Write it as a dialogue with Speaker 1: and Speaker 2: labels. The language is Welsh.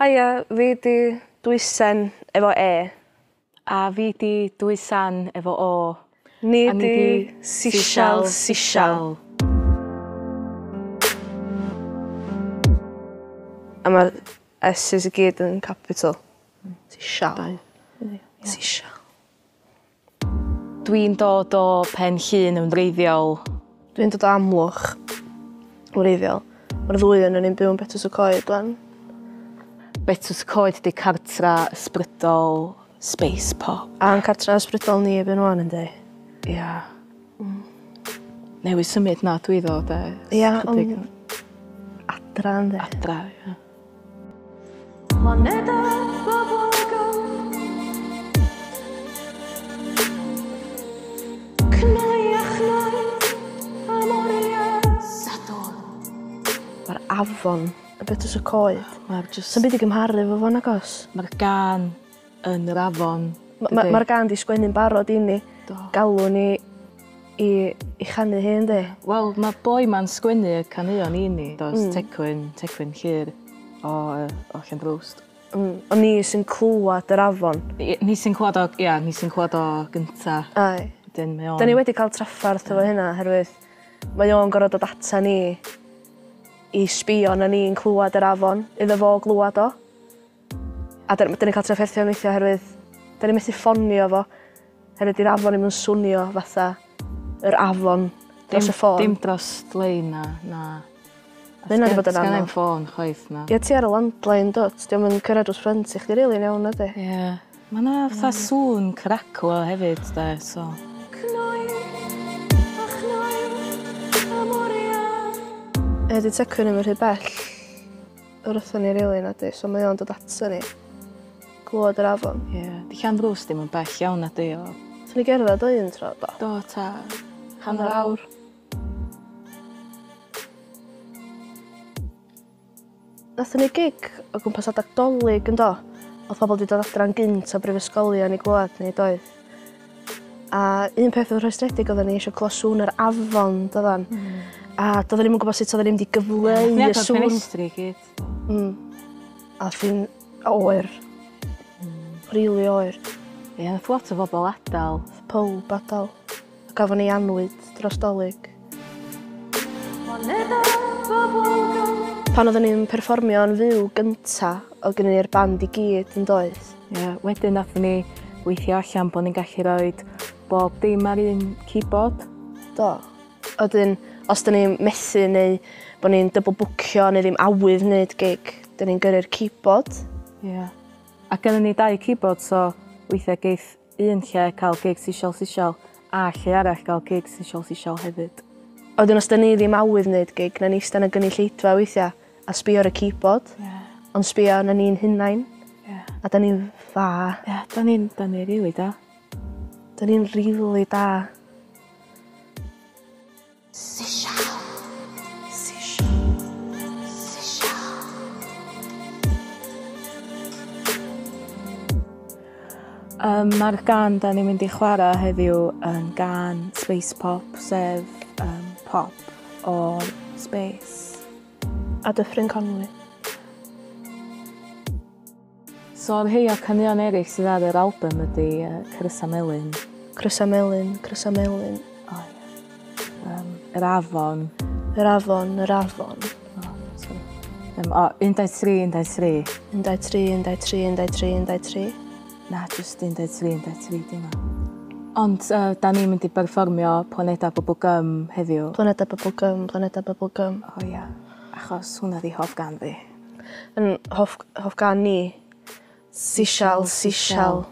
Speaker 1: Haia, fi 'di Dwysen efo E.
Speaker 2: A fi 'di Dwysan efo O.
Speaker 1: Ni 'di Sisial Sisial. A ma'r S's i gyd yn capital. Sisial. Sisial.
Speaker 2: Dwi'n dod o Pen Llŷn yn wreiddiol.
Speaker 1: Dwi'n dod o Amlwch yn wreiddiol. Ma'r ddwy onon ni'n byw yn Betws y Coed ŵan.
Speaker 2: Betws y Coed 'di cartra ysbrydol space pop.
Speaker 1: A'n cartra ysbrydol ni erbyn ŵan yndi?
Speaker 2: Ia. Newydd symud na dwi ddo 'de?
Speaker 1: Ia ond adra yndi?
Speaker 2: Adra ia.
Speaker 3: Planedau bubblegum. Cnoi a chnoi am oriau.
Speaker 2: Sadwrn.
Speaker 1: Ma'r afon yn Betws y Coed.
Speaker 2: Ma'r jyst...
Speaker 1: Sa'm byd i gymharu efo fo nagos?
Speaker 2: Ma'r gân yn yr afon.
Speaker 1: Ma'r gân 'di sgwennu'n barod i ni.
Speaker 2: Do.
Speaker 1: Galw ni i i chanu hi yndi?
Speaker 2: Wel ma' boi 'ma'n sgwennu y caneuon i ni does? Tecwyn Tecwyn Llŷr o yy o Llanrwst.
Speaker 1: Ond ni sy'n clwad yr afon.
Speaker 2: Ni sy'n clwad o ia ni sy'n clwad o gynta.
Speaker 1: Aye.
Speaker 2: Wedyn mae o'n...
Speaker 1: 'Dan ni wedi ca'l traffarth efo hynna oherwydd mae o'n gor'o' dod ata ni i sbïo arnon ni'n clwad yr afon iddo fo glwad o. A 'dan 'dan ni'n ca'l trafferthion weithia' oherwydd 'dan ni methu ffonio fo oherwydd 'di'r afon ddim yn swnio fatha yr afon dros y ffôn.
Speaker 2: Dim dros lein na na.
Speaker 1: Ma' hynna 'di bod yn anodd.
Speaker 2: Sgenna i'm ffôn chwaith na.
Speaker 1: Ie ti ar y landline dw't? 'Di o'm yn cyrradd drws ffrynt i chdi rili'n iawn nadi?
Speaker 2: Ie. Ma' 'na fatha sŵn craclo hefyd 'de so.
Speaker 3: Cnoi a chnoi am oriau.
Speaker 1: Ie 'di tecwyn ddim yn rhy bell o'r wrthon ni rili nadi so mae o'n dod ato ni. Glwad yr afon.
Speaker 2: Ie. 'Di Llanrwst ddim yn bell iawn nadi o...
Speaker 1: Nathon ni gerddad o un tro do?
Speaker 2: Do ta hanner awr.
Speaker 1: Nathon ni gig o gwmpas adag 'Dolig yndo? O'dd pobol 'di dod adra'n gynt o brifysgolion i glwad ni doedd? A un peth o'dd yn rhwystredig oddan ni isio clywad sŵn yr afon do'ddan? A do'ddan ni'm yn gwbo sut oddan ni mynd i gyfleu y sŵn.
Speaker 2: Ffenestri i gyd.
Speaker 1: A o'dd hi'n oer. Rili oer.
Speaker 2: Ie nath lot o bobol adal.
Speaker 1: Nath powb adal. A gafon ni annwyd dros 'Dolig. Pan oedden ni'n perfformio yn fyw gynta, oedd gynnon ni'r band i gyd yn doedd?
Speaker 2: Ie, wedyn nathon ni weithio allan bo' ni'n gallu roid bob dim ar un keyboard.
Speaker 1: Do. A wedyn os 'dan ni'n methu neu bo' ni'n double bwcio neu ddim awydd neud gig, 'dan ni'n gyrru'r keyboard.
Speaker 2: Ie. A gynnon ni dau keyboard so weithia geith un lle cael gig sisial sisial a lle arall gael gig sisial sisial hefyd.
Speaker 1: A wedyn os 'dan ni ddim awydd neud gig nawn ni ista yn y gynulleidfa weithia' a sbio ar y keyboard.
Speaker 2: Ie.
Speaker 1: Ond sbio arnon ni'n hunain.
Speaker 2: Ie.
Speaker 1: A 'dan ni'n dda.
Speaker 2: Ie 'dan ni'n 'dan ni rili da.
Speaker 1: 'Dan ni'n rili da.
Speaker 3: Sisial. Sisial. Sisial.
Speaker 2: Yym ma'r gân 'dan ni'n mynd i chwara heddiw yn gân space pop sef yym pop o'r space.
Speaker 1: A Dyffryn Conwy.
Speaker 2: So rhei o'r caneuon eraill sydd ar yr album ydi yy Crysa Melyn.
Speaker 1: Crysa Melyn, Crysa Melyn.
Speaker 2: O ie. Yym Yr Afon.
Speaker 1: Yr Afon, Yr Afon.
Speaker 2: O sori. Yym o un dau tri un dau tri.
Speaker 1: Un dau tri un dau tri un dau tri un dau tri.
Speaker 2: Na jyst un dau tri un dau tri 'di wnna. Ond yy 'dan ni'n mynd i berfformio Planeda Bubblegum heddiw.
Speaker 1: Planeda Bubblegum, Planeda Bubblegum.
Speaker 2: O ia. Achos hwnna 'di hoff gân fi.
Speaker 1: Yn hoff hoff gân ni. Sisial sisial.